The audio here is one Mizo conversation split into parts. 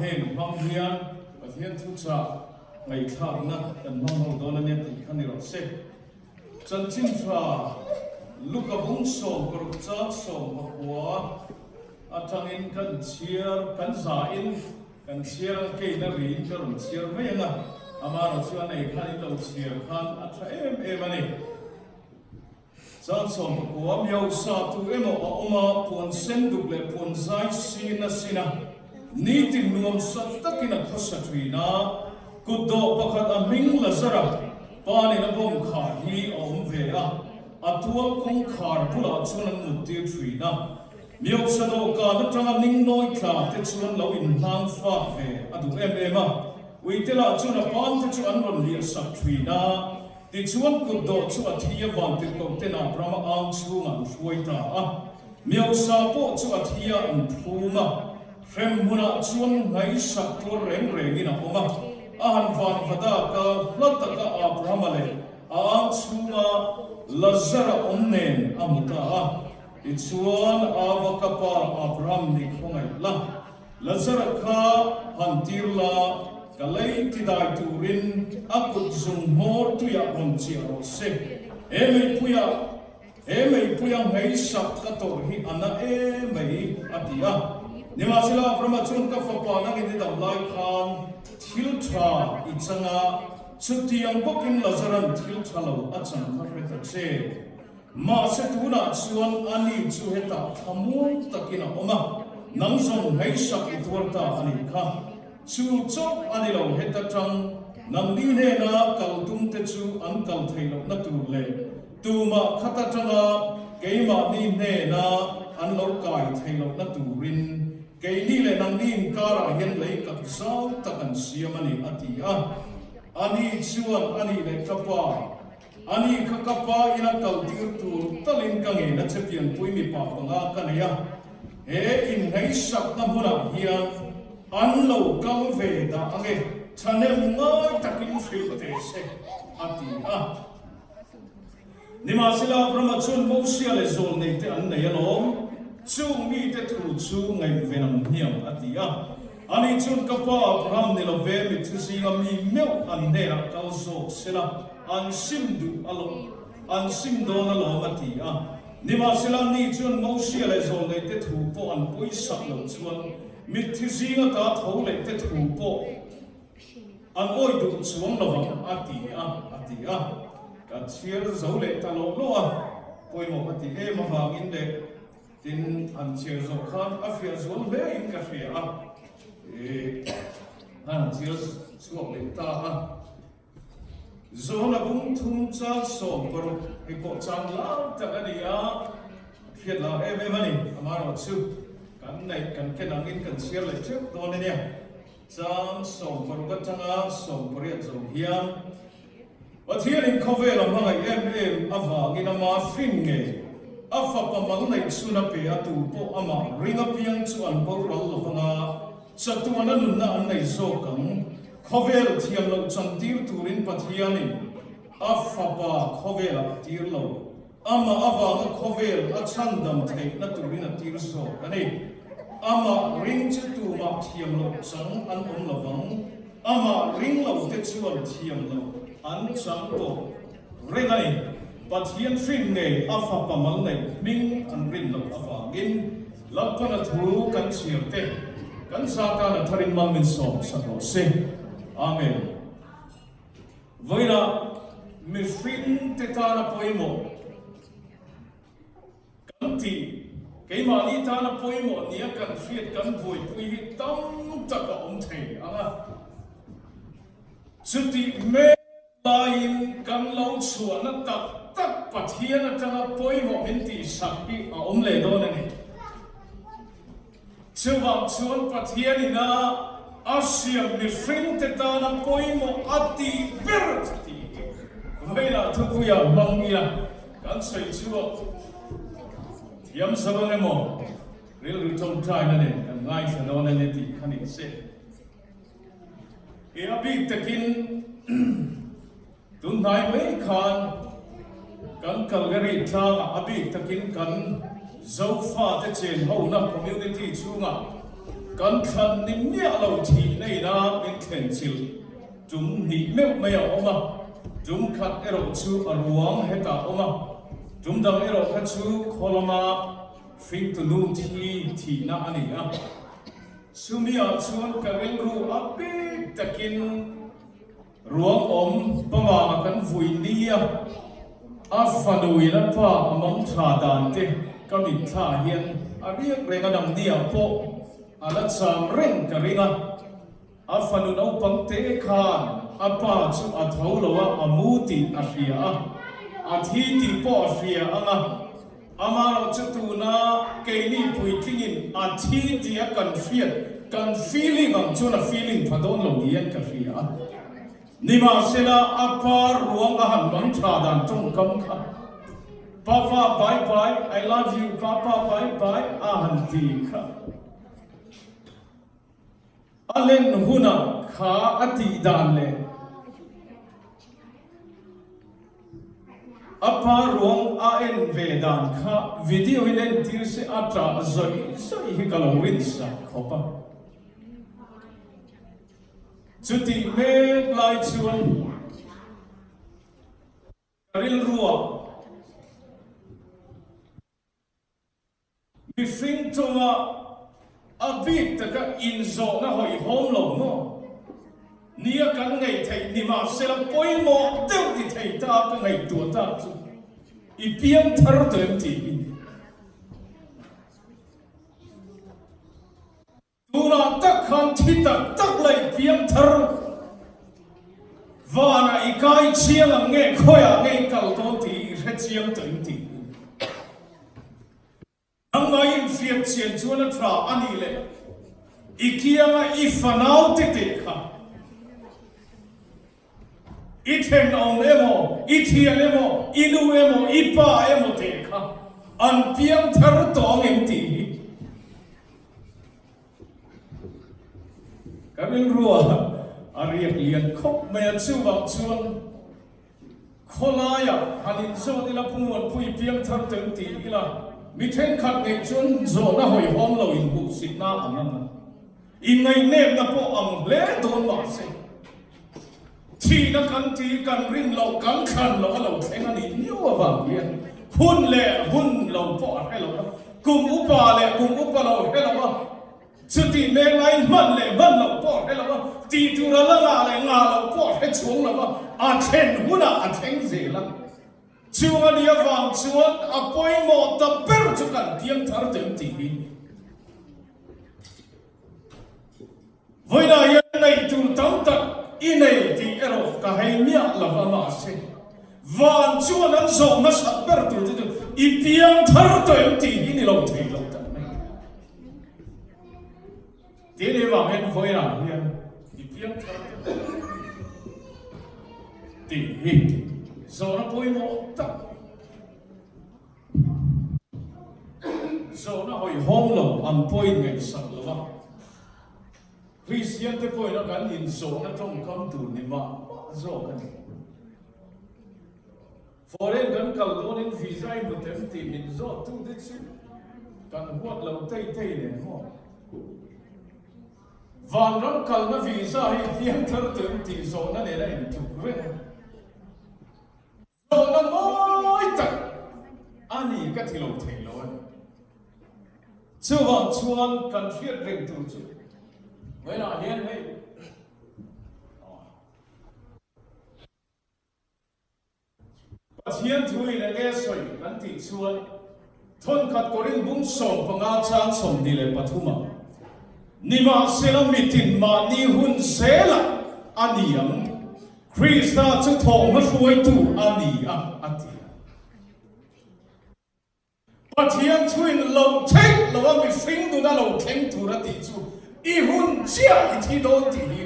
heng hmang hian Pathian thuchah ngaihthlakna kan hmang ho dawn a nia tih kha ni rawh se. Chanchin tha Luka bung 16 chang 19 atangin kan chhiar, kan zain kan chhiar ang keina riin ka rawn chhiar mai ang a, amaherawhchu a nei khan in lo chhiar khan a tha em em a ni. Chang 19 Miosa tu emaw a awm a, puan sen duk leh puan zai sin a sin a, nitin nuamsa takin a khawsa thin a, kutdawh pakhat a hming Lazara panin a bawm khah hi a awm ve a, a tual kawngkhar bulah chuan an muttir thin a. Miosa dawhkan atanga ningnawi tla te chuan lo inhlang fak ve a duh em em a, uite lah chuan a pante chu an rawn liahsak thin a. Tichuan kutdawh chu a thi a vantirhkoh ten Abrahama ang chhungah an hruai ta a. Miosa pawh chu a thi a an phum a, hrem hmunah chuan ngaihsak tuar reng rengin a awm a. A han van vadak a, hla taka Abrahama leh a ang chhunga Lazara awm nen a hmu ta a. Tichuan Ava ka pa Abraham ni khawngaih la. Lazara kha han tir la, ka lei tidai turin a kut zung hmawr tuiah rawn chiah rawh se. He meipuia, he meipuia hmeisak ka tawrh hi a na e mai, a ti a. Nimahsela Abrahama chuan ka fapa nangin i dam lai khan thil tha i chang a, chutiang bawkin Lazaran thil tha lo a chang kha hre ta che. Mahse tunah chuan ani chu hetah thlamuang takin a awm a, nang zawng hmeisak i tuar ta a nih kha. Chu chauh a ni lo, heta tang nangni hnena kal tum te chu an kal theih lohna tur leh tumah khata tanga keimahni hnena an lo kai theih lohna turin keini leh nangni inkarah hian lei kak zau tak an siam a ni, a ti a. Ani chuan a nih leh ka pa, Ani kha ka pa ina kal tir tur talin ka ngen a che pianpui mipa panga ka nei a, he inhneisakna hmunah hian an lo kal ve dah ange, thahnem ngai takin hrilh teh se, a ti a. Nimahsela Abrahama chuan Mosia leh zawlneite an nei alawm, chung mite thu chu ngaihven ang hniam, a ti a. Ani chuan ka pa Abraham ni love mitthi zinga mi meuh an hnenah kal zawk sela, An sim duh alawm, an sim dawn alawm a ti a. Nimahsela ni chuan Mosia leh zawlneite thu pawh an pawisak loh chuan mitthi zinga ta tho leh te thu pawh an awih duh chuang lo ang a ti a, a ti a. Ka chhiar zo leh ta loh loh a, pawimawh ka ti em avangin leh tin an chhiar zawh khan a fiah zual hle in ka hria a, ih an chhiar chhuak leh ta a. Zawhna bung thum chang 16 hei pawh chang lar tak a ni a, hriat lar em em a ni. Amaherawhchu kan neih kan ken angin kan chhiar leh theuh dawn a nia. Chang 16 atanga 18 zo hian Pathianin khawvel a hmangaih em em avangin ama hrin ngei a fapa mal neih chhun a pe a, tu pawh amah ring apiang chu an boral lovanga chatuana nunna an nei zawk ang. Khawvel thiam loh chantir turin Pathianin a Fapa khawvelah a tir lo. Amah avanga khawvel a chhandam theihna turin a tir zawk a ni. Amah ring chu tumah thiam loh chang an awm lo vang. Amah ring lo te chuan thiam loh an chang tawh reng a ni. Pathian hrin ngei a Fapa mal neih hming an rin loh avangin Lalpana thu kan chhiar te kan zatan a tharin mal min sawm sak rawh se. Amen. Vawiinah mihring te tana pawimawh kan tih, keimahni tana pawimawh nia kan hriat kan buaipui hi tam tak a awm thei ang a. Chutih mek Laiin kan lo chhuahna tak tak Pathian atanga pawimawh min tihsak hi a awm leh dawn a ni. Chuvang chuan Pathian ina a siam mihringte tana pawimawh a tih ber tih hi vawiinah thupuiah hmang ila kan sawi chhuak thiam zo ang emaw rilru tawngtaina nen kan ngaithla dawn a ni tih kha ni se. I a bik takin tun hnai mai khan kan Calgary tlangah a bik takin kan Zofate chen hona community chhungah. Kan thlan ni miah lo thihna ina min thlen chilh tum hnih meuh mai a awm a, tum khat erawh chu a ruang hetah a awm a, tum dang erawh kha chu khaw lama hringtu nu thi thihna a ni a. Chumi-ah chuan ka rilru a bik takin Ruang awm pamanga kan vui nia, a fanuin a pa a mang tha dan te ka mitthla hian a riak reng a nang nia pawh a la cham reng ka ring a. A fanu naupang te khan a pa chu a tho lo a, a mu tih a hria a, a thi tih pawh a hria ang a, amaherawh chu tuna keini puitlingin a thi tia kan hriat, kan feeling ang chuan a feeling pha dawn lo hian ka hria a. Nimahsela a pa ruang a han mang tha dan tawngkam kha, Papa bye bye, I love you papa bye bye a han ti kha. A len hunah kha a tih dan leh a pa ruang a en ve dan kha video in entir se a ṭah zawih zawih hi ka lo rinsak khawp a. Chutih mek lai chuan. Ka rilruah Mihring chunga a bik taka inzawhna hawihhawm lo maw? Nia kan ngaih theih ni mahsela pawimawh deuh ni thei ta ka ngaihtuah tak chu i piang thar tawh em tih hi ni. Tunah tak khan thi tak tak la i piang thar vanah i kai chiang ang nge khawiah nge i kal dawn tih i hre chiang tawh em tih hi. Nangmah inhriat chian chuan a tha a nih leh i kianga i fanaute teh kha i thenawm emaw, i thian emaw, i nu emaw, i pa emaw teh kha an piang thar tawh ang em tih hi ka rilrua a riak lian khawp mai a. Chuvang chuan Khawlaiah han inzawt ila Pumuanpui piangthar tel ti ila mi thenkhat neih chuan zawhna hawihhawm lo inhmuhsitna ang ang a, inngainepna pawh ang hle dawn mahse thihna kan ti kan rin loh kan thlan loh a lo thleng a nih miau avang hian hun leh hun lo pawh a hre lo a, kum upa leh kum upa lo hre lo a. Chutih mek laiin hman leh hman loh pawh a hre lo a, tih tur a la ngah leh ngah loh pawh a hre chhuang lo a, a thlen hunah a thleng zel a. Chung a nih avang chuan a pawimawh ta ber chu kan piang thar tel tih hi vawiinah hian neih tur tam tak i nei tih erawh ka hei miah lo va, mahse van chuan an zawh hmasak ber tur te chu i piang thar tawh em tih hi ni lo thei lo tak mai. Tin i vang hian vawiinah hian i piang thar teh tih hi zawhna pawimawh tak zawhna hawihhawm lo ang pawhin ngaihsak lo va, Kristian te pawhin a kan inzawhna tawngkam tur ni mah mah zawk a ni. Foreign kan kal dawnin visa i hmu tem tih min zawt tu te chu kan huat lo tei tei nen maw? Vanram kalna visa hi piang thar tem tih zawhna nen a intluk reng a. Zawhna mawi tak a ni ka ti lo thei lo a ni. Chuvang chuan kan hriat reng tur chu vawiinah hian hei Pathian thu in enge sawi kan tih chuan thawnkhat Korin bung 15 chang 23 ah, Nimahsela mitin mahni hun zelah a ni ang, Krista chu thawhhma hruaitu a ni a, a ti a. Pathian chuin lo theih lo a mihring nuna lo thleng tur a tih chu i hun chiah i thi dawn tih hi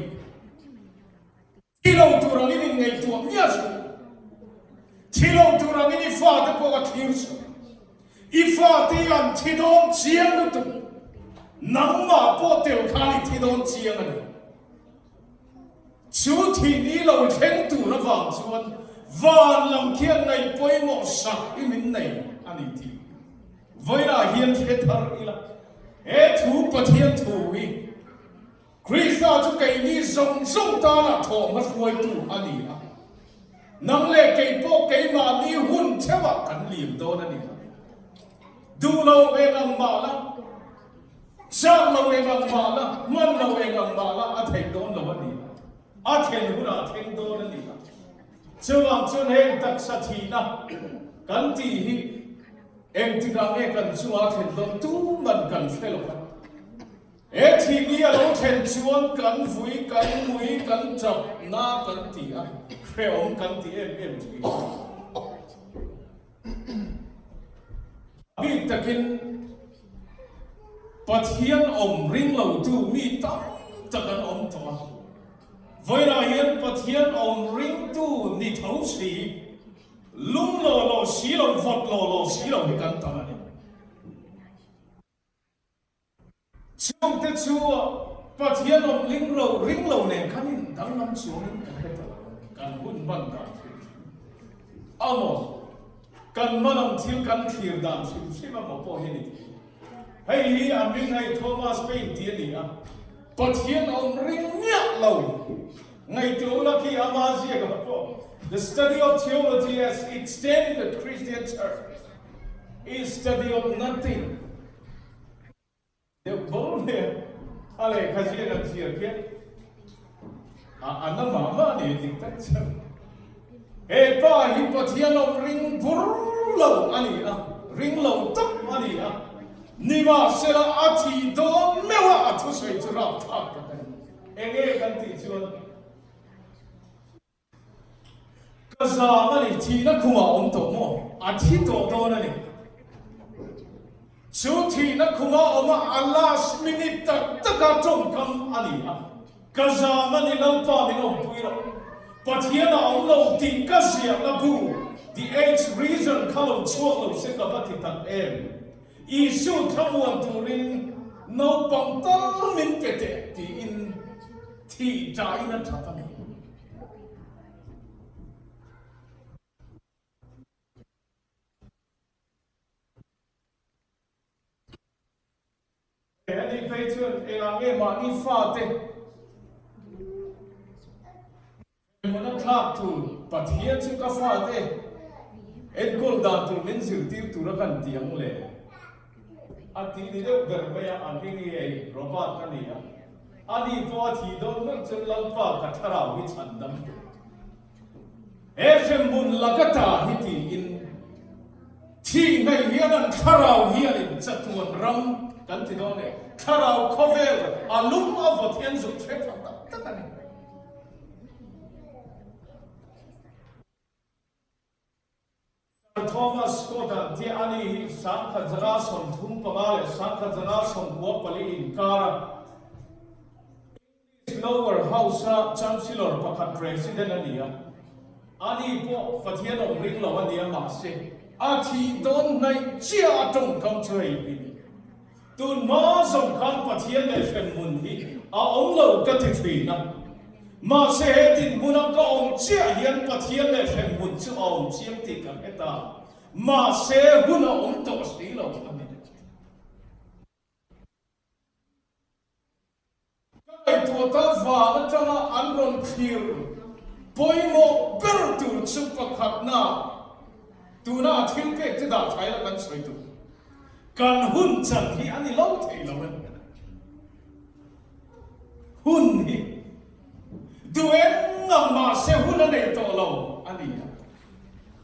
thi lo tur angin in ngaihtuah miah suh. Thi lo tur angin i fate pawh a thlir suh. I fate hi an thi dawn chiang lutuk. Nangmah pawh tel khan i thi dawn chiang a ni. Chu thih ni lo thleng tur avang chuan van lam khian ngaih pawimawh sak hi min nei a ni tih vawiinah hian hre thar ila. He thu Pathian thu hi Krista chu keini zawng zawng tana thawhhma hruaitu a ni a. Nang leh kei pawh keimahni hun theuhah kan liam dawn a ni a. Duh lo eng ang mah la, chak lo eng ang mah la, hman lo eng ang mah la a theih dawn lo a ni a. A thlen hunah a thleng dawn a ni a. Chuvang chuan heng taksa thihna kan tih hi engtikah nge kan chungah a thlen dawn tuman kan hre lo va. He thihni a lo thlen chuan kan vui, kan mui, kan tap na kan ti a, hrehawm kan ti em em thin. A bik takin Pathian awm ring lotu mi tam tak an awm tawh a. Vawiinah hian Pathian awm ringtu ni tho si, lum law law si lo, vawt law law si lo hi kan tam a ni. Chhungte chu Pathian awm ling lo, ring lo nen khan in danglam chuangin ka hre ta lo a ni. Kan hun hman dan hrim hrim a maw, kan hman ang thil kan thlir dan hrim hrim a maw pawh hi a ni thei. Hei hi a hming hei Thomas Paine tih a ni a, Pathian awm ring miah lo ngaihtuah ula khi ama ziak a pawh The study of theology as it stand in the Christian Church is study of nothing. Deuh bawr mai a, a lehkha ziak an chhiar khian a a na mah mah a ni dik tak chuan. He pa hi Pathian awm ring bur lo a ni a, ring lo tak a ni a, nimahsela a thih dawn meuh a a thusawi chu rapthlak tak a ni. Enge kan tih chuan Ka zam a ni, thihna khumah a awm tawh maw? A thi tawh dawn a ni. Chu thihna khuma awm a, a last minute tak taka tawngkam a ni a. Ka zam a ni, Lalpa min awmpui rawh. Pathian a awm lo tih ka ziahna bu, The Age Reason kha lo chhuak lo se ka va ti tak em? Isu thlamuan turin naupang tal min pe teh tiin thih ṭahin a ṭhap a ni. Ani phei chuan engah nge mahni fate hmuna thlak tur Pathian chu ka fate enkawl dan tur min zirtir tura kan ti ang le a tih ni deuh ber mai a, a hming hi hei Robert a ni a. Ani pawh a thih dawn meuh chuan Lalpa ka thlarau hi chhan dam teh. He hremhmun laka ta hi tiin thih hnaih hian an thlarau hianin chatuan ram kan ti dawn e. Thlarau khawvel a lum a vawt hian zuk hre pha tak tak a ni. Sir Thomas Scott-a te a ni hi 1935 leh 1994 inkara English Lower House-a Chancellor pakhat President a ni a. Ani pawh Pathian awm ring lo a ni a, mahse a thih dawn hnaih chiah a tawngkam chu hei hi ni. Tun hma zawng khan Pathian leh hremhmun hi a awm lo ka ti thin a. Mahse he dinhmuna ka awm chiah hian Pathian leh hremhmun chu a awm chiang tih ka hre ta. Mahse hun a awm tawh si lo a ni. Ka ngaihtuah ta van atanga an rawn thlir pawimawh ber tur chu pakhatna tuna a thil pek te dah thaila kan sawi tur kan hun chan hi a ni lo thei lo em? Hun hi duh eng ang mahse hun a nei tawh lo a ni a.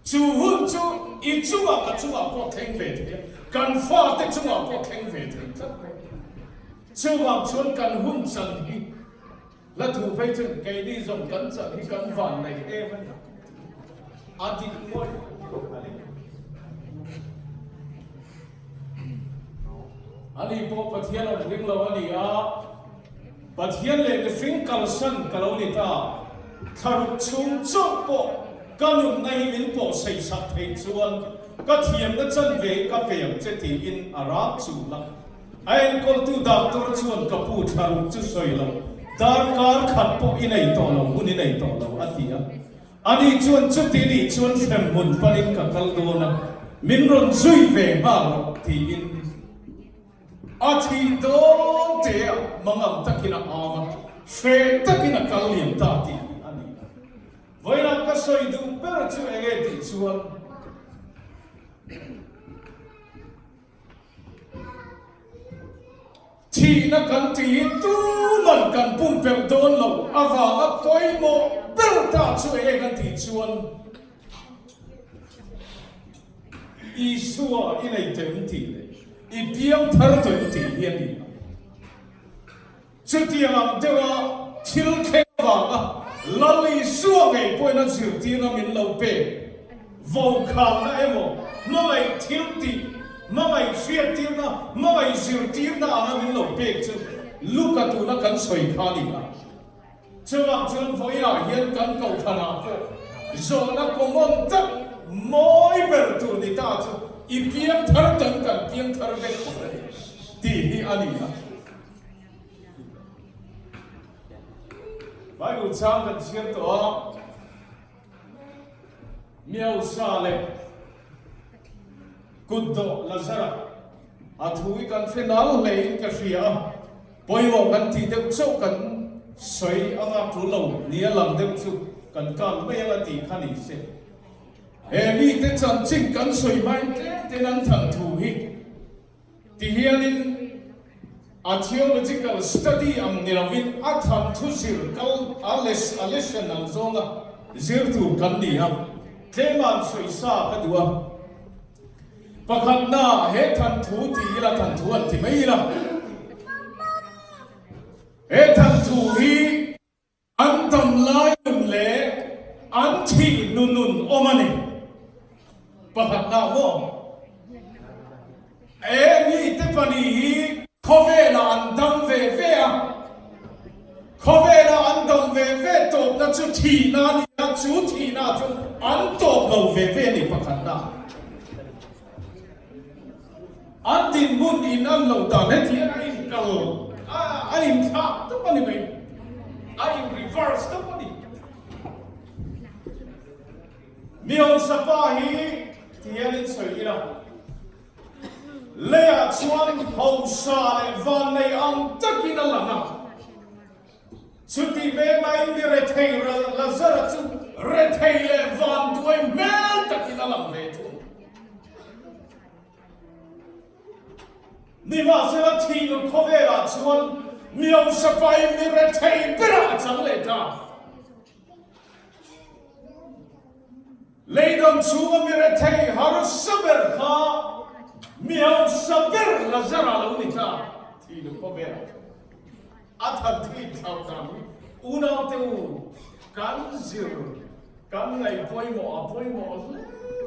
Chu hun chu i chungah ka chungah pawh thleng ve thei a, kan fate chungah pawh thleng ve thei tlat mai. Chuvang chuan kan hun chan hi hla thu phei chuan keini zawng kan chan hi kan van nei em a ni. A dik ngawih a ni. Ani pawh Pathian awm ring lo a ni a. Pathian leh mihring kalsan ka lo ni ta, thlaruk chhung chauh pawh ka nunna hi min pawh seisak theih chuan ka thiamna chanve hi ka pe ang che tiin a rak chul a. A enkawltu doctor chuan ka pu thlaruk chu sawi lo, darkar khat pawh i nei tawh lo, hun i nei tawh lo a ti a. Ani chuan chuti nih chuan hremhmun panin ka kal dawn a, min rawn zui ve nghal rawh tiin. A thih dawn te ah mangang takin a au a, hreh takin a kal liam ta tih a ni a. Vawiinah ka sawi duh ber chu enge tih chuan, Thihna kan tih hi tuman kan pumpelh dawn lo avanga pawimawh ber ta chu enge kan tih chuan, Isua i nei tawh em tih leh i piang thar tawh em tih hi a ni a. Chutiang ang deuha thil thleng avanga Lal Isua ngei pawhin a zirtirna min lo pek vokhanna emaw hmangaih thil tih, hmangaih hriattirna, hmangaih zirtirna anga min lo pek chu Luka tuna kan sawi kha a ni a. Chuvang chuan vawiinah hian kan kohhranah pawh zawhna common tak mawi ber tur ni ta chu i piang thar tan kan piang thar vek tur a ni tih hi a ni a. Bible chang kan chhiar tawh a, Miausa leh Kutdawh Lazara a thu hi kan hre nal hlein ka hria a. Pawimawh kan tih deuh chauh kan sawi anga tul lo nia lang deuh chu kan kang mai anga tih kha ni se. He mite chanchin kan sawi hmain tlem ten an than thu hi ti hianin a theological study ang ni lovin a than thu zir kal a les a lesson ang zawnga zir tur kan ni a, tlema'n sawi sa ka duh a. Pakhatna, he thanthu ti ila thanthu an ti mai ila. He thanthu hi an dam lai nun leh an thih hnu nun awm a ni. Pakhatna maw? He mite pahnih hi khawvelah an dam ve ve a. Khawvelah an dam ve ve tawpna chu thihna a ni a, chu thihna chu an tawp lo ve ve a ni pakhatna. An dinhmun in an lo dan heti hian a inkal a inthlak tawp a ni mai, a in reverse tawp a ni. Mihausa pa hi ti hian in sawi ila. Leiah chuan hausa leh vannei ang takin a lang a. Chutih mek laiin mi rethei Lazara chu rethei leh vanduai hmel takin a lang ve thung. Nimahsela thihna khawvelah chuan mi hausa pain mi rethei berah a chang leh ta. Leidang chhunga mi rethei harsa ber kha mi hausa ber Lazara lo ni ta tih lu khawvel a that thin thlauh dan hi unaute u kan zir kan ngaih pawimawh a pawimawh hle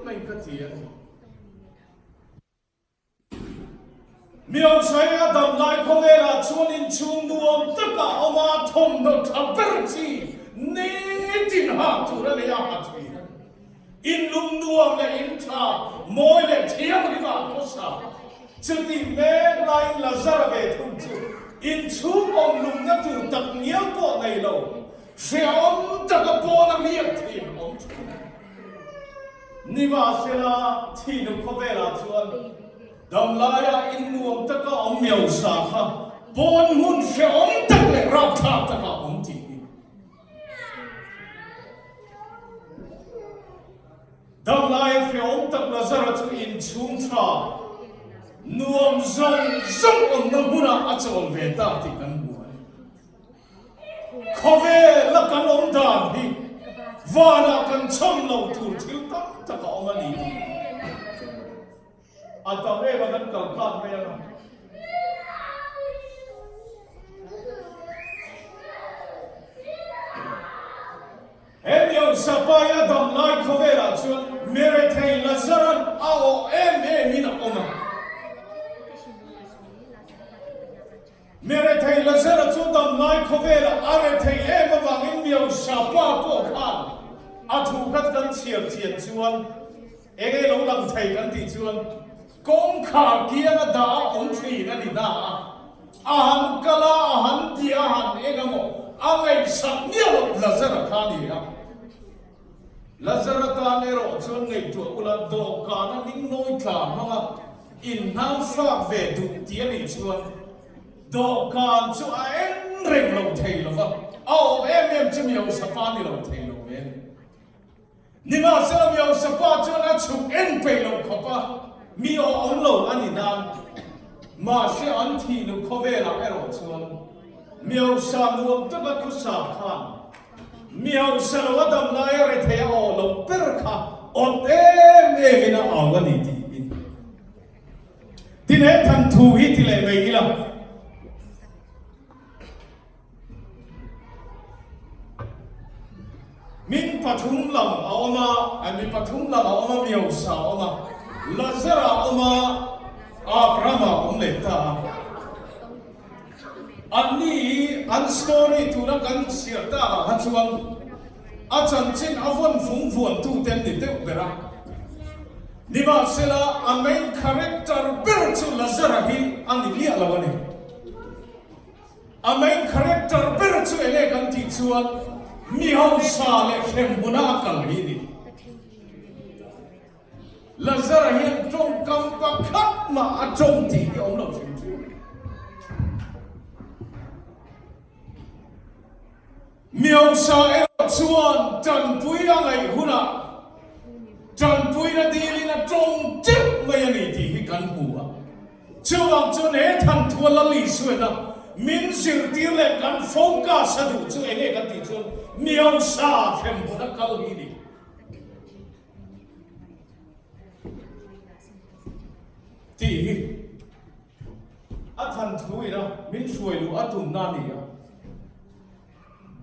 mai ka ti a ni. Miausaia damlai khawvelah chuan inchhung nuam takah a awm a, thawmhnaw tha ber chi nitin hak tur a nei a ha thin a ni. Inlum nuam leh in tha mawi leh thianghlim ah khawsa chutih mek laiin Lazara ve thung chu inchhung awm lumna tur tak ngial pawh nei lo, hrehawm taka pawna riak thin awm thin a ni. Nimahsela, thihna khawvelah chuan damlaia innuam taka awm miausa kha pawn hmun hrehawm tak leh rapthlak takah awm tih hi damlaia hrehawm tak Lazara chu inchhung tha nuam zawng zawng awmna hmunah a chawl ve ta tih kan hmu a ni. Khawvela kan awm dan hi vanah kan chhawm lo tur thil tam tak a awm a ni tih a tam em a kan kal khan mai ang a. He Miausapaia damlai khawvelah chuan Merethei Lazaran a awh em em in a awm a. Mi rethei Lazara chu damlai khawvelah a rethei em avangin Miausa pa pawh khan a thu khat kan chhiar chian chuan enge lo lang thei kan tih chuan kawngkhar kianga dah a awm thin a ni na a, a han kal a, a han ti a, a han eng emaw a ngaihsak miah loh Lazara kha a ni a. Lazara tan erawh chuan ngaihtuah ula dawhkana ning nawi tla hmanga. Inhnangfak ve duh tih a nih chuan dawhkan chu a en reng lo thei lo va, a awm em em chu miosa pa ni lo thei lo ve a ni. Nimahsela miosa pa chuan a chhuk en peih lo khawp a, mi aw awm lo a ni nan. Mahse an thih nu khawvelah erawh chuan miosa nuam taka khawsa khan Mi hausa lo a dam laia rethei a aw loh ber kha awt em em in a au a ni tiin tin he than thu hi ti leh mai ila. Min pathum lam a awm a, a mi pathum lam a awm a, mi hausa a awm a, Lazara a awm a, Abrahama a awm leh ta a. Anni hi an story tuna kan chhiar tak ah kha chuan a chanchin a vawn vung vuan tu te an ni deuh ber a. Nimahsela a main character ber chu Lazara hi a ni miah lo a ni. A main character ber chu enge kan tih chuan mi hausa leh hremhmuna a kal hi a ni. Lazara hian tawngkam pakhat mah a tawng tih hi a awm lo hrim hrim. Miosa erawh chuan tanpui a ngaih hunah tanpuina dilin a tawng teuh mai a ni tih hi kan hmu a. Chuvang chuan he thanthua Lal Isuena min zirtir leh kan focus a duh chu enge kan tih chuan Miosa hremhmun a kal hi a ni. Tih hi a than thu ina min hruai luh a tumna a ni a,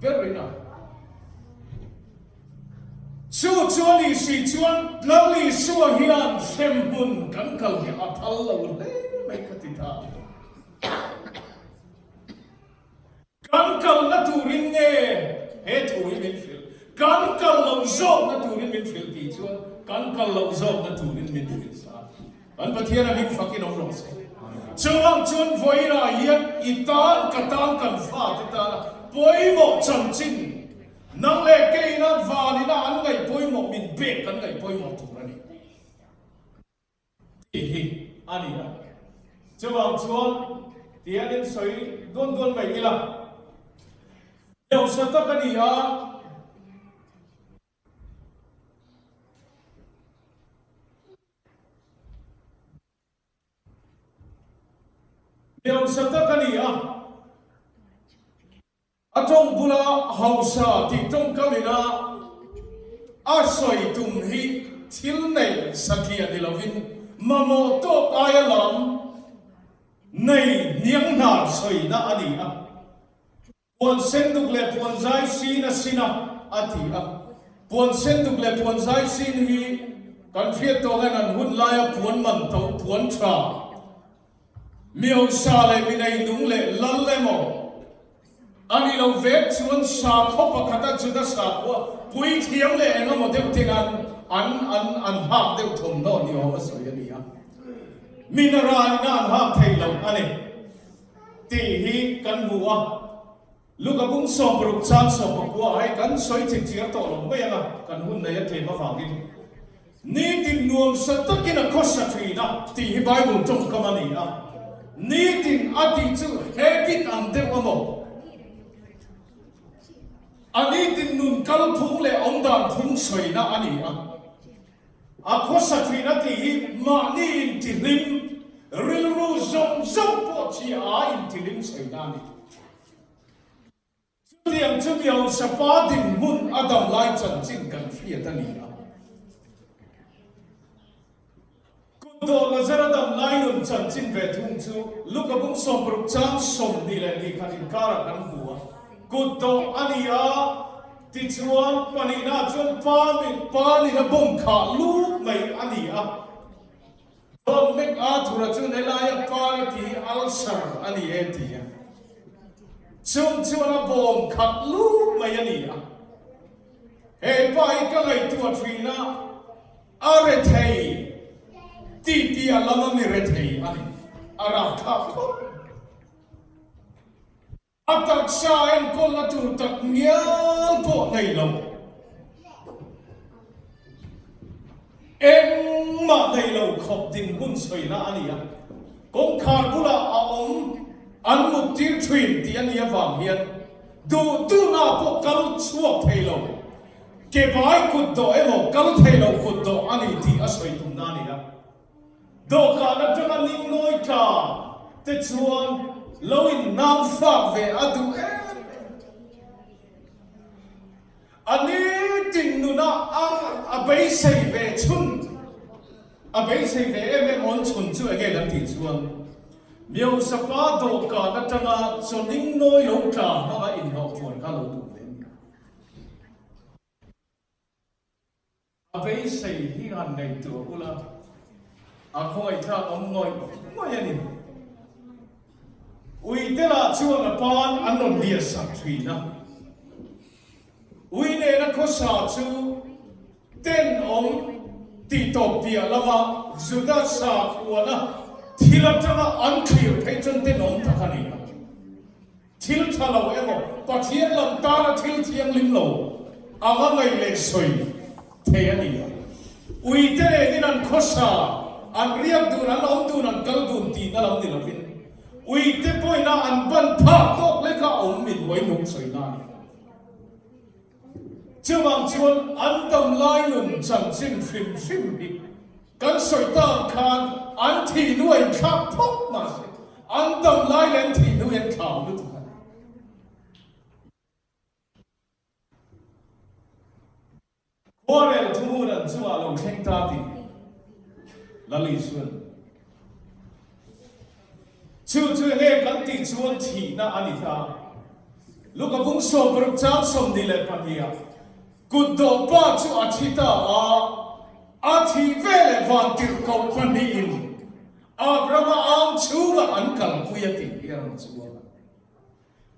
ber ina chu chu a nih si chuan Lal Isua hian hremhmun kan kal hi a phal lo hle mai ka ti ta. Kan kalna turin nge he thu hi min hrilh? Kan kal loh zawkna turin min hrilh tih chuan kan kal loh zawkna turin min hrilh sa. Kan Pathian a hming fakin awm rawh se. Chuvang chuan vawiinah hian i tan, ka tan, kan fate tana pawimawh chanchin nang leh keina vanina an ngaih pawimawh min pek kan ngaih pawimawh tur a ni. Tih hi a ni a. Chuvang chuan tihian in sawi duan duan mai ila. Hausa tak a ni a. Hausa tak a ni a. A tawng bula hausa tih tawngkam ina a sawi tum hi thil nei satliah ni lovin mamawh tawk aia lam nei hniang hnar sawina a ni a. Puan senduk leh puan zai sin a sin a, a ti a. Puan senduk leh puan zai sin hi kan hriat tawh hian an hun laia puan man to puan tha Miosa leh mi neinung leh lal emaw a ni lo vek chuan sakhaw pakhata Juda sakhua puithiam leh eng emaw deuh ten an an an an hak deuh thawmhnaw ni awm a sawi a ni a, mi naraina an hak thei lo a ni tih hi kan hmu a. Luka bung 60 chang 19 ah hei kan sawi chip chiar tawh lo mai ang a, kan hun nei a tlem avangin nitin nuamsa takin a khawsa thin a tih hi Bible tawngkam a ni a, nitin a tih chu habit ang deuh a maw? A nitin nun kalphung leh awmdan phung sawina a ni a, a khawsa thin a tih hi mahni intihlim rilru zawng zawng pawh chi a intihlim sawina a ni. Chutiang chu Miosa pa dinhmun a dam lai chanchin kan hriat a ni a. Kutdawh Lazara dam lai nun chanchin ve thung chu Luka bung 60 chang 22 khat inkarah kan hmu a. Kutdawh a ni a, tichuan pahnihna chuan pa pa nina bawm khah lut mai a ni a. John MacArthur-a chuan helaia par a tih hi ulcer a ni e ti a. Chung chuan a bawm khat lut mai a ni a. He pa hi ka ngaihtuah thin a, a rethei tih tih a lam a mi rethei a ni. A rapthlak khawp. A taksa enkawlna tur tak ngial pawh nei lo. Engmah nei lo khawp dinhmun sawina a ni a, kawngkhar bulah a awm an mut tir thin tih a nih avang hian duh duhna pawh kal chhuak thei lo, ke bai kut dawh emaw kal thei lo kut dawh a ni tih a sawi tumna a ni a. Dawhkan atanga ningnawi tla te chuan lo innang fak ve a duh em em. A nitin nuna a a beisei ve chhun, a beisei ve em em awn chhun chu enge kan tih chuan Miosapa dawhkan atanga chawning nawi lo tla hmanga inhlawh puan kha lo duh ve a ni. A beisei hi han ngaihtuah ula, a khawngaihthlak awm ngawih ngawih a ni. Ui te lah chuan a pan an rawn liah sak thin a. Ui nena khawsa chu tenawm tih tawp piah lama Juda sakhuana thil atanga an thlir phei chuan tenawm tak a ni a. Thil tha lo emaw, Pathian lam tana thil thianghlim lo anga ngaih leh sawi thei a ni a. Uite nenin an khawsa, an riak dun, an awm dun, an kal dun tihna lam ni lovin, uite pawhina an ban phak tawk leka awm min uainung sawina a ni. Chuvang chuan an damlai nun chanchin hrim hrim hi Kan sawi ta ang khan an thih hnu a inthlak phawt mahse an dam lai leh an thih hnu hi an thlau lutuk a ni. Khuarel thuhmun an chungah lo thleng ta tih Lal Isuan chu chu enge kan tih chuan thihna a ni ta. Luka bung 16 chang 22 ah Kut dawhpa chu a thi ta a, a thih veleh vantirhkoh pahnihin Abrahama ang chhungah an kalpui a tih hi a rawn chuang a.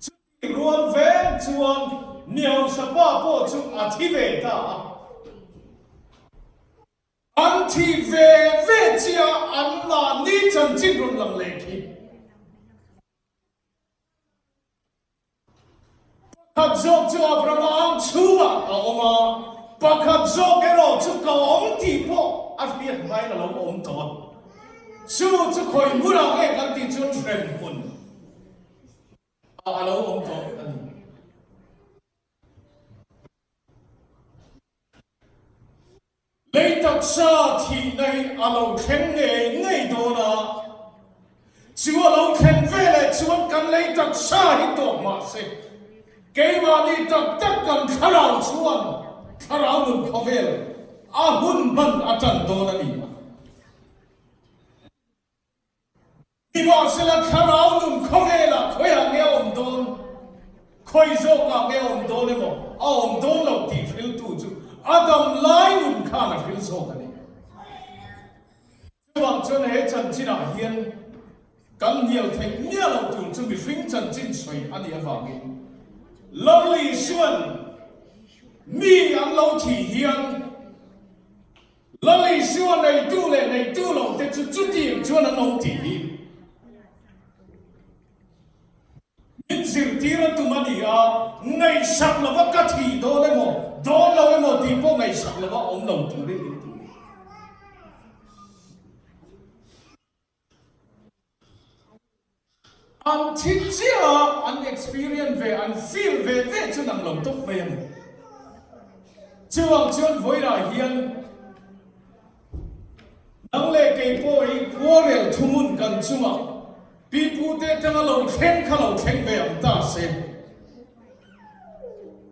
Chutih rual vek chuan mi hausa pa pawh chu a thi ve ta a. An thih ve ve chiah anmahni chanchin rawn lang leh khi. Pakhat zawk chu Abrahama ang chhungah a awm a, pakhat zawk erawh chu ka awm tih pawh a hriat hmain a lo awm tawh a. Chu chu khawi hmunah nge kan tih chuan hrem hmun ah a lo awm tawh a ni. Lei taksa thihna hi a lo thleng ngei ngei dawn a, chu a lo thlen veleh chuan kan lei taksa hi tawp mah se, keimahni tak tak kan thlarau chuan thlarau nun khawvel a hun hman a tan dawn a ni a. Nimahsela thlarau nun khawvelah khawiah nge a awm dawn, khawi zawkah nge a awm dawn emaw a awm dawn loh tih hriltu chu a dam lai nun khan a hril zawk a ni. Chuvang chuan he chanchinah hian kan hnial theih miah loh tur chu mihring chanchin sawi a nih avangin Lal Isuan mi an lo thih hian Lal Isua neitu leh neitu lo te chu chutiang chuan an awm tih hi min zirtir a tum a ni a, ngaihsak lova ka thih dawn emaw, dawn lo emaw tih pawh ngaihsak lova awm lo turin min ti. An thi chiah a, an experience ve, an feel ve ve chu nang lo tawp mai a ni. Chuvang chuan vawilah hian nang leh kei pawh hi khuarel thuhmun kan chungah pipute atanga lo thleng kha lo thleng ve ang ta se,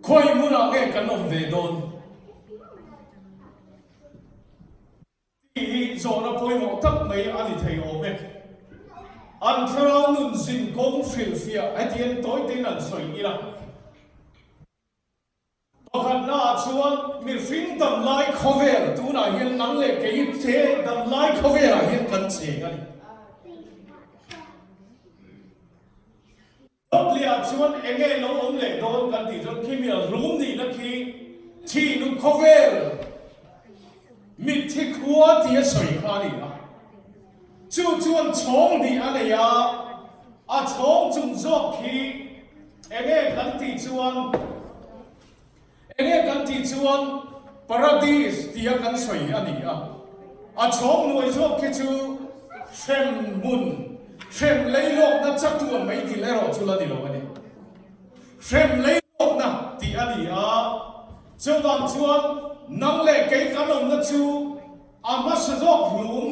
khawi hmunah nge kan awm ve dawn? Tih hi zawhna pawimawh tak mai a ni thei awm e. An thlarau nun zin kawng hrilhfiah hetiang tawi tein an sawi ila. Pakhatnaah chuan mihring damlai khawvel tunah hian nang leh kei che damlai khawvelah hian kan cheng a ni. Dawtliah chuan enge lo awm leh dawn kan tih chuan khi mi a hlum nihna khi thihnu khawvel mitthi khua tia sawi kha a ni a. Chu chuan chhawng hnih a nei a, a chhawng chung zawk khi enge kan tih chuan enge kan tih chuan. Paradis tia kan sawi a ni a. A chhawng hnuai zawk khi chu hrem hmun, hrem leilawkna chatuan mai dil erawh chu la ni lo a ni. Hrem leilawkna tih a ni a, chuvang chuan nang leh kei kan awmna chu a hmasa zawk hlum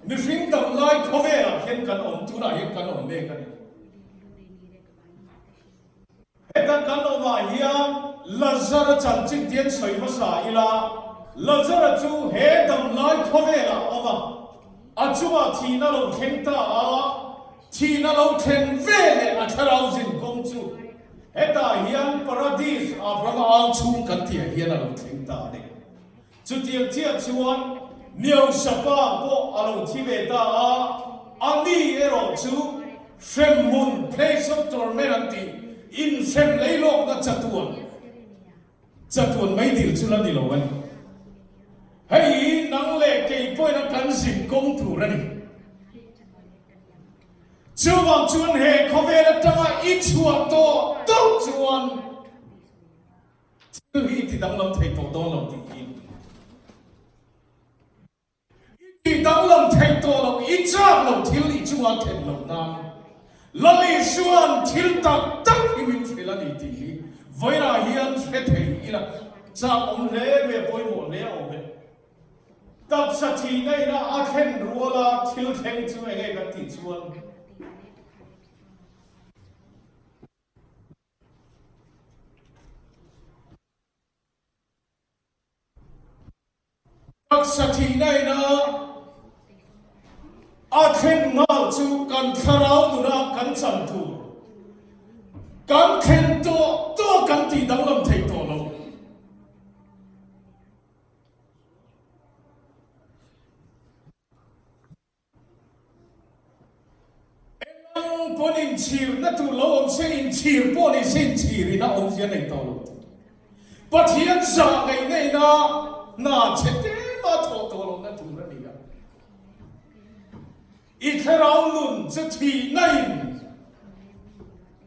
mihring dam lai khawvelah hian kan awm, tunah hian kan awm mek a ni. Heta kan awmah hian Lazara chanchin tian sawi hmasa ila, Lazara chu he damlai khawvelah a awm a, a chungah thihna lo thleng ta a, thihna lo thlen ve leh a thlarau zin kawng chu hetah hian Paradis Abrahama au chhung kan tihah hian a lo thleng ta a ni. Chutiang chiah chuan Niosapa pawh a lo thi ve ta a, a ni erawh chu hremhmun, place of torment an tih, inhrem leilawkna chatuan, chatuan mai dil chu la ni lo a ni. Hei hi nang leh kei pawhin a kan zin kawng tur a ni. Chuvang chuan he khawvel atanga i chhuah tawh tawh chuan, Thil hi i ti danglam thei tawh dawn lo tih hi i ti danglam thei tawh lo, i chak lo thil i chunga thlen loh nan Lal Isua'n thil tak tak hi min hrilh a ni tih hi vawiinah hian hre thei ila chak awm hle mai a pawimawh hle a awm e. Taksa thihna ina a thlen ruala thil thleng chu enge kan tih chuan. Taksa thihna ina a thlen nghal chu kan thlarau nuna kan chan tur kan thlen tawh tawh kan tih danglam thei tawh lo. Engang pawn inchhirna tur lo awm se, inchhir pawh ni se inchhirin a awmzia nei tawh lo tih. Pathian zah ngaihna ina hna chhe tlema thawh tawh lohna tur a ni a. I thlarau nun chu thihna in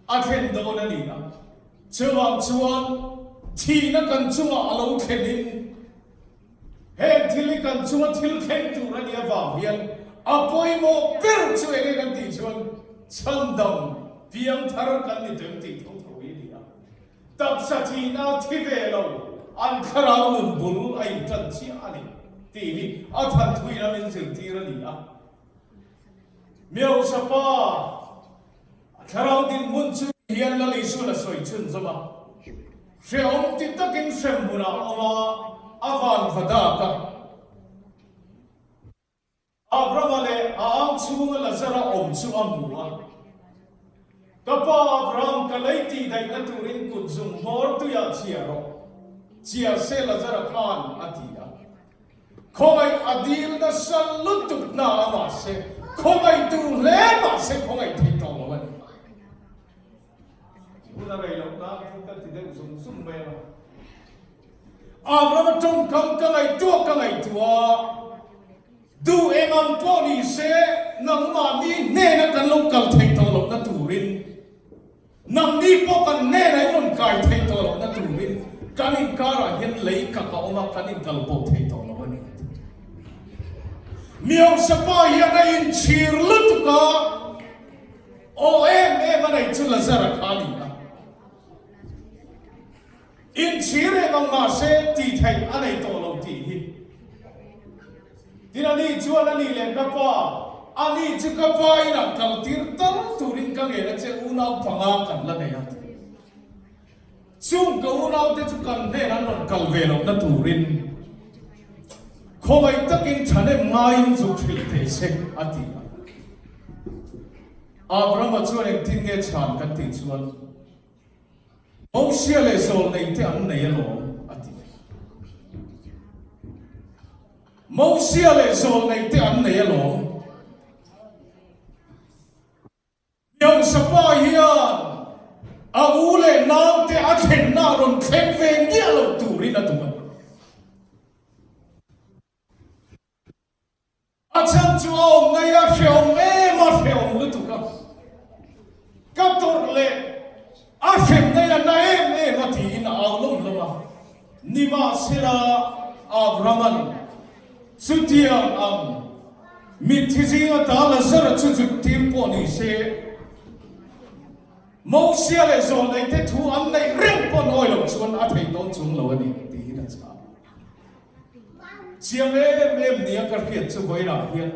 a thlen dawn a ni a. Chuvang chuan thihna kan chungah a lo thlenin Heng thil hi kan chunga thil thleng tur a nih avang hian a pawimawh ber chu enge kan tih chuan chhandam piang thar kan ni tel tih tho tho hi a ni a. Taksa thihna thi ve lo an thlarau nun bul a intan chiah a ni tih hi a than thuina min zirtir a ni a. Miosa pa a thlarau dinhmun chu hian Lal Isuan a sawi chhunzawm a. Hrehawm ti takin hremhmunah a awm a, a van va dak a. Abrahama leh a ang chhunga Lazara awm chu a hmu a. Ka pa Abraham, ka lei tih daihna turin kut zung hmawr tuiah chhiah rawh, chhiah se Lazara khan a ti a. Khawngaih a dil nasa lutuk na a mahse, khawngaih duh hle mahse khawngaih thei tawh lo a ni. Hun a rei loh nan thil ka ti deuh zung zung mai a. Abrahama tawngkam ka ngaihtuah ka ngaihtuah a, duh eng ang pawh ni se nangmahni hnena kan lo kal thei tawh lohna turin, Nangni pawh kan hnenah in rawn kai thei tawh lohna turin kan inkarah hian lei kak a awm a, kan inkal pawh thei tawh lo a ni a ti. Miohsapa hian a inchhir lutuk a, aw em em a nei chu Lazara kha a ni a. Inchhir em ang mahse tih theih a nei tawh lo tih hi. Tin ani chuan a ni leh ka pa, ani chu ka pa inah kal tir tal turin ka ngen a che unau panga kan la nei a ti. Chung ka unaute chu kan hnen an rawn kal ve lohna turin khawngaih takin thahnem ngaiin zuk hrilh thei se a ti a. Abrahama chuan engtin nge chhan kan tih chuan, Mosia leh zawlneite an nei alawm, a ti. Mosia leh zawlneite an nei alawm. Josapa hian a u leh naute a thlenna rawn thleng ve ngiah lo turin a duh a ni. A chhan chu a awm ngei a, hrehawm em a, hrehawm lutuk a, ka tawrh leh a hrem ngei a na em em a tiin a au lawm lawm a, nimahsela. Abrahama'n chutiang ang mitthi zinga ta Lazara chu zut tir pawh ni se, Mosia leh zawlneite thu an neih reng pawh nawi loh chuan a theih dawn chung lo a ni, tiin a chhang. Chiang em em nia ka hriat chu vawiinah hian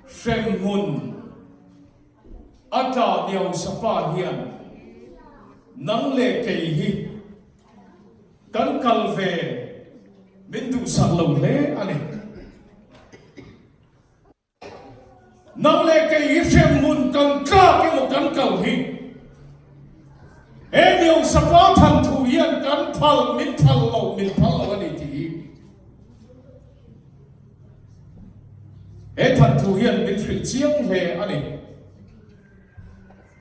hremhmun a tla Niausapa hian nang leh kei hi kan kal ve min duhsak lo hle a ni. Nang leh kei hi hremhmun kan tlak emaw kan kal hi he Niausapa than thu hian kan phal min phal lo min phal lo a ni tih hi he than thu hian min hrilh chiang hle a ni.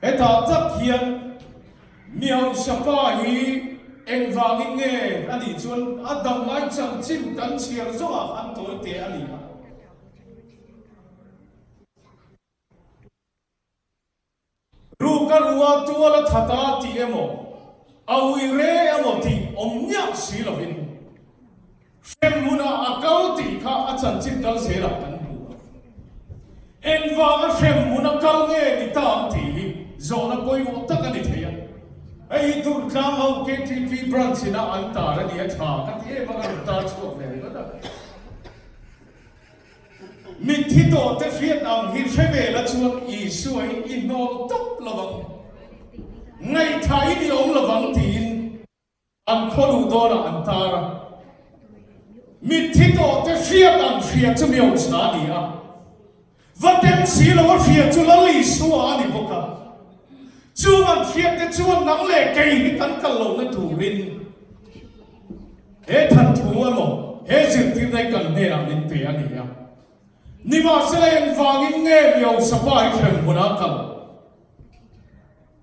Hetah tak hian Niausapa hi engvangin nge a nih chuan a dam lai chanchin kan chhiar zawngah khan tawi te a ni a. Ruk a rua tual a that a tih emaw, a ui re emaw tih awm miah si lovin hrem hunah a kal tih kha a chanchin kal zelah kan hmu a. Engvanga hrem hun a kal nge ni ta ang tih hi zawhna pawimawh tak a ni thei a. Hei hi Durtlang ho KTP branch ina an tar a ni a tha ka ti em a, ka rawn tar chhuak ve ringawt a. Mitthi tawhte hriat ang hi hre ve la chuan Isua hi i hnawl tawp lo vang, ngaihthain i awm lo vang tiin an khaw luh dawnah an tar a. Mitthi tawhte hriat ang hria chu Miosa a ni a, va tem si lo a hria chu Lal Isua a ni bawk a. Chung an hriatte chuan nang leh kei hi kan kal lohna turin He than thu emaw, he zirtirna hi kan hnenah min pe a ni a. Nimahsela engvangin nge Miosapa hi hrem hunah a kal?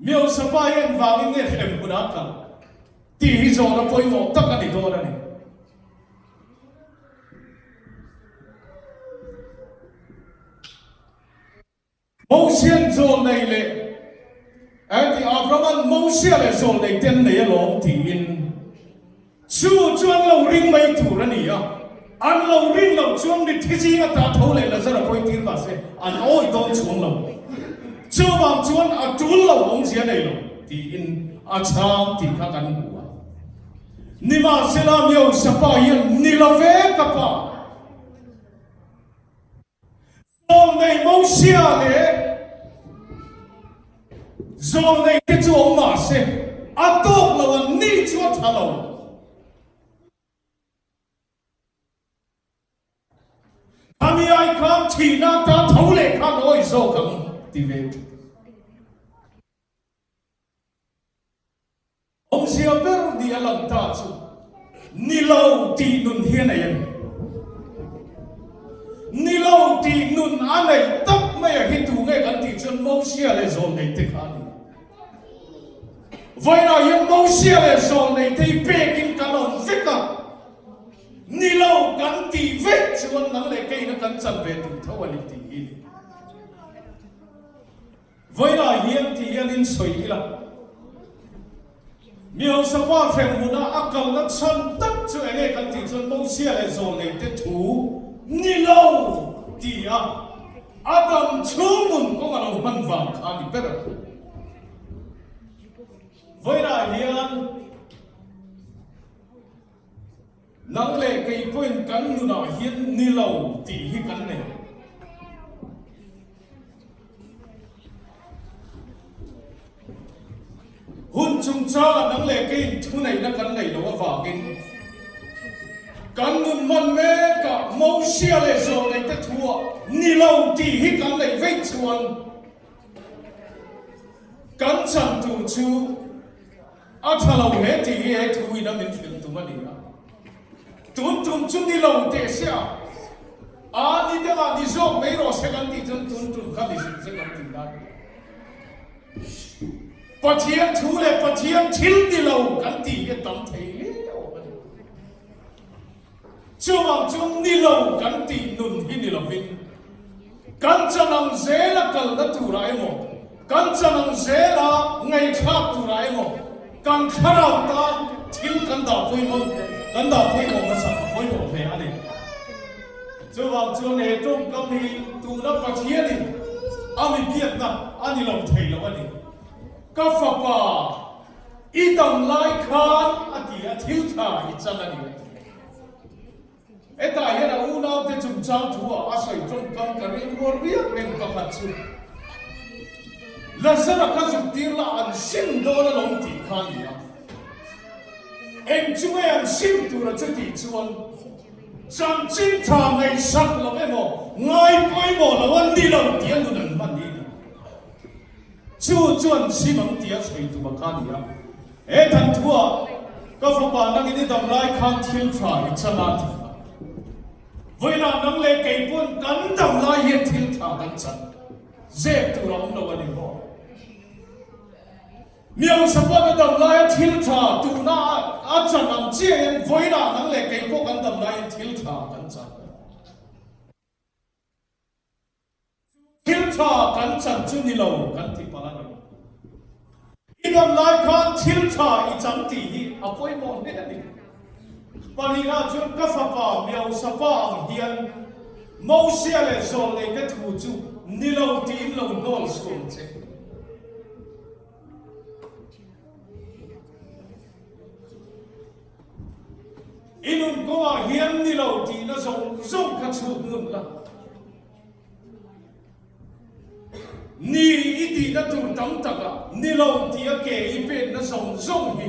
Miosapa hi engvangin nge hrem hunah a kal? Tih hi zawhna pawimawh tak a ni dawn a ni. Mosian zawlnei leh Anti Abraham-an Mosia leh zawlnei te an nei alawm tiin chu chu an lo ring mai tur a ni a, an lo rin loh chuan mitthi zinga ta tho leh Lazara pawi tir mah se an awih dawn chuang lo. Chuvang chuan a tul lo awmzia nei lo tiin a chhang tih kha kan hmu a. Nimahsela Miosapa hian ni lo ve ka pa. Zawlnei Mosia leh zawlnei te chu awm mah se, a tawk lo an ni chu a tha lo. Khami ai khan thihna atan tho leh khan awi zawk ang ti ve. Awmzia ber ni a lang ta chu ni lo tih nun hi a nei a ni. Ni lo tih nun a neih tak mai a hi tu nge kan tih chuan Mosia leh Zawlnei te kha a ni. Vawiinah hian Mosia leh Zawlnei te hi pekin kan awm vek a, ni lo kan tih vek chuan nang leh keina kan chan ve tur tho a ni tih hi ni. Vawiinah hian ti hian in sawi ila, mi hausa pa hrem hmuna a kalna chhan tak chu enge kan tih chuan Mosia leh Zawlnei te thu ni lo ti a a dam chhung nun kawng a lo hman vang kha a ni ber a. Vawiinah hian Nang leh kei pawhin kan nunah hian ni lo tih hi kan nei. Hun chungchangah nang leh keiin thuneihna kan neih loh avangin kan nun hman mekah Mosia leh Zawlneite thuah ni lo tih hi kan neih veih chuan kan chan tur chu A tha lo hle tih hi he thu in a min hrilh tum a ni a. Tun tum chu ni lo teh se a, a ni deuh ah ni zawk mai rawh se kan tih chuan tun tum kha ni hrilh se kan tih nan Pathian thu leh Pathian thil ni lo kan tih hi a tam thei hle awm a ni. Chuvang chu ni lo kan tih nun hi ni lovin kan chan ang zela kalna turah emaw, kan chan ang zela ngaihthlak turah emaw, Kan thlarau tan thil kan dah pawimawh kan dah pawimawh hmasa a pawimawh hle a ni. Chuvang chuan he tawngkam hi tuna Pathianin a mi biakna a ni lo thei lo a ni. Ka fapa, i dam lai khan a ti a, thil tha i chan a ni a ti. Hetah hian a unaute chungchang thu-ah a sawi tawngkam ka rilrual riak reng pakhat chu, Lazara kha zuktir la an sim dawn alawm tih kha a ni a. Eng chu nge an sim tura chutih chuan chanchin tha ngaihsak lo emaw ngai pawimawh lo an ni lo tih a nun an hman hi a ni. Chu chuan sim ang tia sawi tum a kha a ni a. He than thuah ka fapa nangin i dam lai khan thil tha i chan a ti a. Vawiinah nang leh kei pawn kan dam lai hian thil tha kan chan zep tur a awm lo a ni maw? Miausa pawn a dam laia thil tha tuna a chan ang chiahin vawiinah nang leh kei pawh kan dam laiin thil tha kan chan. Thil tha kan chan chu ni lo kan ti palh a ni. I dam lai khan thil tha i chan tih hi a pawimawh hle a ni. Pahnihna chuan ka fapa Miausa pa ang hian Mosia leh Zawlneite thu chu ni lo tiin lo hnawl suam che. I nun kawngah hian ni lo tihna zawng zawng kha chhuk ngun la. Ni i tihna tur tam takah ni lo tih a ke i penna zawng zawng hi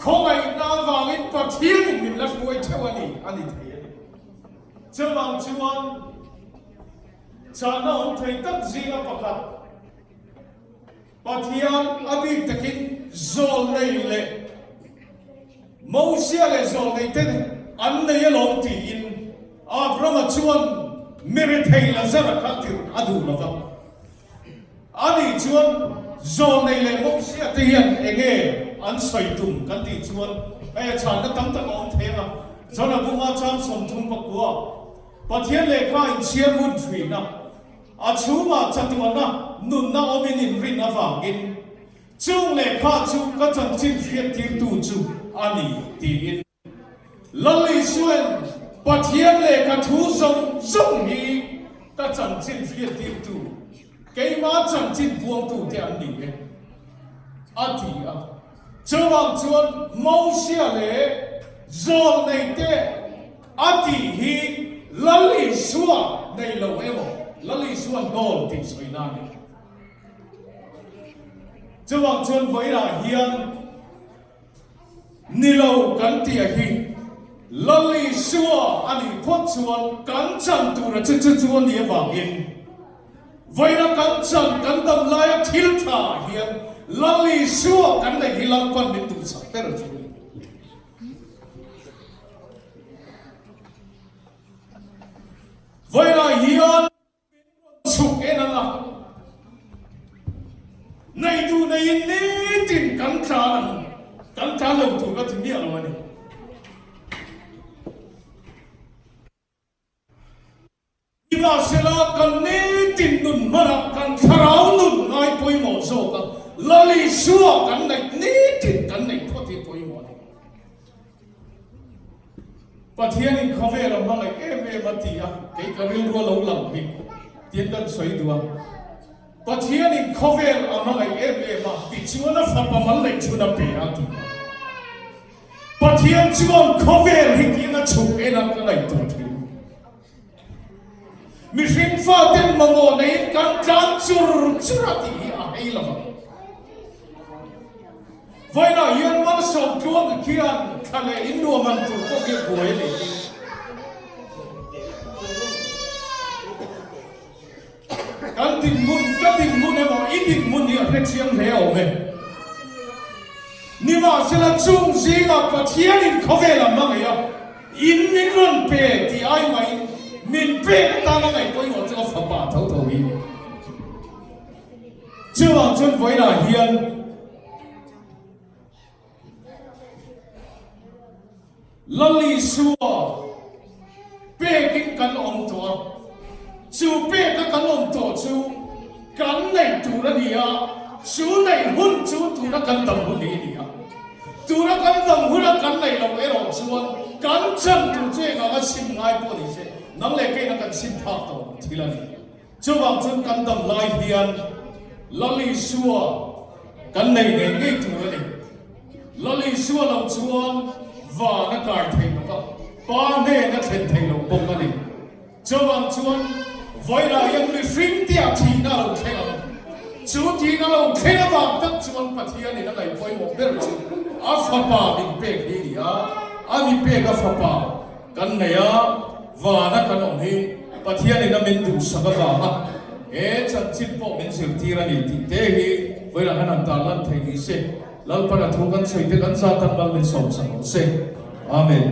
khawngaihna avangin Pathianin min la hruai theuh a ni a ni thei a ni. Chuvang chuan chahna awm thei tak zinga pakhat Pathian a bik takin zawlnei leh Mosia leh zawlneite an nei alawm tiin Abrama chuan mi rethei Lazara kha tirh a duh lo va. Ani chuan zawlnei leh Mosia te hian enge an sawi tum kan tih chuan hei a chhanna tam tak a awm thei ang a. Jona bunga chang 30 pakua Pathian lehkha inchhiar hun ṭhuina A chhungah chatuana nunna awmin inrin avangin chung lehkha chu ka chanchin hriattirtu chu a ni tiin Lal Isuain Pathian lehkha thu zawng zawng hi ka chanchin hriattirtu, keima chanchin puangtute an ni e a ti a. Chuvang chuan Mosia leh Zawlneite a tih hi Lal Isua nei lo emaw Lal Isua hnawl tih sawi na a ni. Chuvang chuan vawiinah hian ni lo kan tih hi Lal Isua a nih phawt chuan kan chan tura chu chu chu a nih avangin Vawiina kan chan kan dam laia thil tha hian Lal Isua kan neih hi Lalpan min duhsak ber chu a ni. Vawiinah hian min rawn chhuk en ang a, nei duh neiin nitin kan tlan ang, kan tlan lo tur ka ti miah lo a ni. Nimahsela, kan nitin nun hmanah kan thlarau nun ngai pawimawh zawk a, Lal Isua kan neih nitin kan neih phawt hi pawimawh a ni. Pathianin khawvel a hmangaih em em a ti a, kei ka rilru a lo lang hi tiin kan sawi duh a. Pathianin khawvel a hmangaih em em a tichuan a fapa mal neih chhun a pe a ti a. Pathian chuan khawvel hi tiin a chhuk en a ka ngaihtuah thin. Mihring faten mamawh neiin kan tlan chur chur a tih hi a hei lo vang. Vawiinah hian malsawm tluang khian thla leh in nuam han tur pawh khi a buai a nih hi. Kan dinhmun, ka dinhmun emaw i dinhmun hi a hrechiang hle awm e. Nimahsela chung zingah Pathianin khawvel a hmangaih a, in min rawn pe tih ai maiin min pek atana ngaih pawimawh chu a fapa tho tho hi. Chuvang chuan vawiinah hian Lal Isua pekin kan awm tawh a, chu peka kan awm tawh chu kan neih tur a ni a. Chu neih hun chu tuna kan dam hun hi a ni a. Tuna kan dam huna kan neih loh erawh chuan kan chan tur chu eng anga sim ngai pawh ni se, nang leh keina kan sim phak tawh lo thil a ni. Chuvang chuan kan dam lai hian Lal Isua kan nei ngei ngei tur a ni. Lal Isua lo chuan van a kai thei lo va, Pa hnen a thlen thei lo bawk a ni. Chuvang chuan vawilah hian mihring tia thihna a lo thleng ang. Chu thihna lo thleng avang tak chuan Pathianin a ngaih pawimawh ber chu a fapa min pek hi a ni a, a mi pek a fapa kan nei a, vana kan awm hi Pathianin a min duhsak avanga he chanchin pawh min zirtir a ni tih te hi vawilah hian han tarlan thei ni se, Lalpan a thu kan sawi te kan zat tan mal min sawmsak rawh se. Amen.